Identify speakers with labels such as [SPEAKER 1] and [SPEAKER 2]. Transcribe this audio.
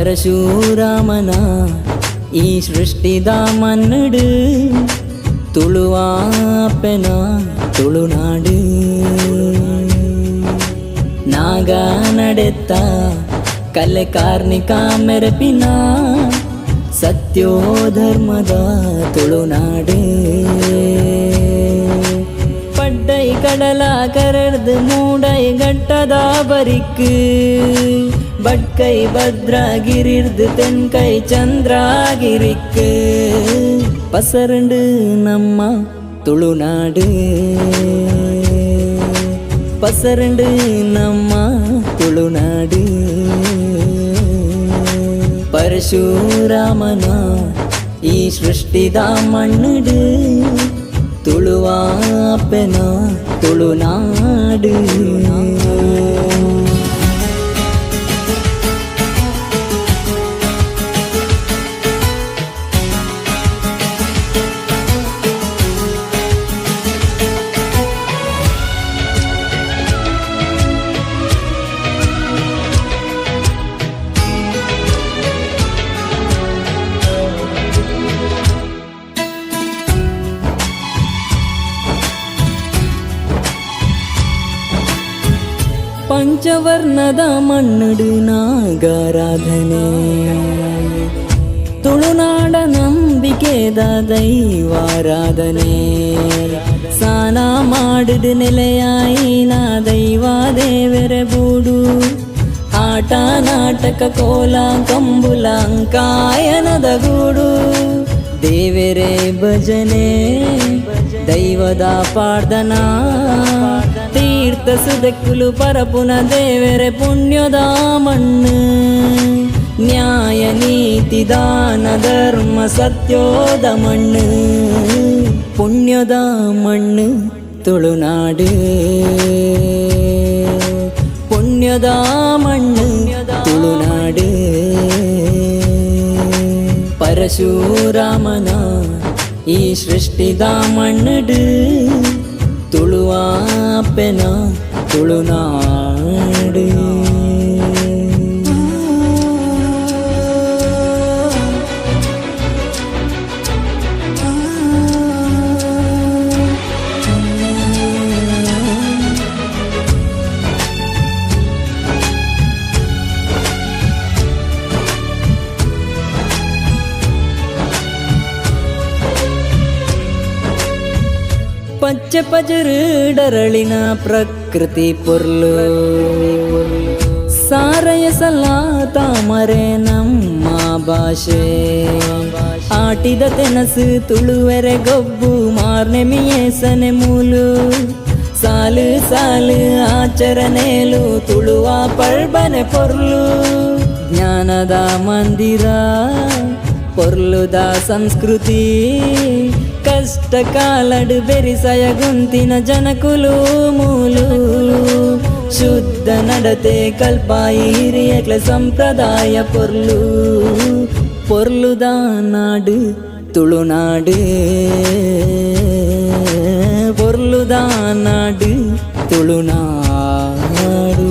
[SPEAKER 1] ಪರಶುರಾಮನ ಈ ಸೃಷ್ಟಿದ ಮಣ್ಣುಡು ತುಳುವಾಪೆನ ತುಳುನಾಡು. ನಾಗ ನಡೆತ್ತ ಕಲೆ ಕಾರ್ಣಿಕ ಮೆರಪಿನ ಸತ್ಯೋ ಧರ್ಮದ ತುಳುನಾಡು. ಪಡ್ಡೈ ಕಡಲ ಕರಡ್ದು ಮೂಡೈ ಗಟ್ಟದ ಬರಿಕ್, ಬಟ್ಕೈ ಭದ್ರಗಿರಿರ್ದು ತೆನ್ಕೈ ಚಂದ್ರಗಿರಿಕ್ ಪಸರಂಡು ನಮ್ಮ ತುಳುನಾಡು, ಪಸರಂಡು ನಮ್ಮ ತುಳುನಾಡು. ಪರಶುರಾಮನ ಈ ಸೃಷ್ಟಿದ ಮಣ್ಣುಡು ತುಳುವಾಪೆನ ತುಳುನಾಡು. ಪಂಚವರ್ಣದ ಮಣ್ಣುಡು ನಾಗಾರಾಧನೆ, ತುಳುನಾಡ ನಂಬಿಕೆದ ದೈವಾರಾಧನೆ. ಸಾನ ಮಾಡಿದ ನೆಲೆಯಾಯಿನ ದೈವ ದೇವರ ಬೂಡು, ಆಟ ನಾಟಕ ಕೋಲ ಕಂಬುಲ ಅಂಕಾಯನದ ಗೂಡು. ದೇವರೇ ಭಜನೆ ದೈವದ ಪಾಡ್ದನ, ತೀರ್ಥ ಸುದಕ್ಕುಲು ಪರಪುನ ದೇವರೆ ಪುಣ್ಯದ ಮಣ್ಣು. ನ್ಯಾಯ ನೀತಿ ದಾನ ಧರ್ಮ ಸತ್ಯೋದ ಮಣ್ಣು, ಪುಣ್ಯದ ಮಣ್ಣು ತುಳುನಾಡು. ಪುಣ್ಯದ ಮಣ್ಣು ತುಳುನಾಡು. ಪರಶುರಾಮನ ಈ ಸೃಷ್ಟಿದ ಮಣ್ಣುಡು ತುಳುವಾಪೆನ ತುಳುನಾಡು. ಪಚ್ಚೆ ಪಜರು ಡರಳಿನ ಪ್ರಕೃತಿ ಪೊರ್ಲು, ಸಾರಯ ಸಲ ತಾಮರೆ ನಮ್ಮ ಭಾಷೆ. ಆಟಿದ ತೆನಸು ತುಳುವೆರೆ ಗೊಬ್ಬು ಮಾರ್ನೆಮಿಯೇಸನೆ ಮೂಲು, ಸಾಲು ಸಾಲು ಆಚರಣೆಲು ತುಳುವ ಪರ್ಬನೆ ಪೊರ್ಲು. ಜ್ಞಾನದ ಮಂದಿರ ಪೊರ್ಲುದ ಸಂಸ್ಕೃತಿ, ಕಷ್ಟ ಕಾಲಡು ಬೆರಿಸಯ ಗುಂತಿನ ಜನಕುಲು ಮೂಲು. ಶುದ್ಧ ನಡತೆ ಕಲ್ಪಾಯಿ ಹಿರಿಯಕ್ಲ ಸಂಪ್ರದಾಯ ಪೊರ್ಲು, ಪೊರ್ಲುದ ನಾಡು ತುಳುನಾಡು. ಪೊರ್ಲುದ ನಾಡು ತುಳುನಾಡು.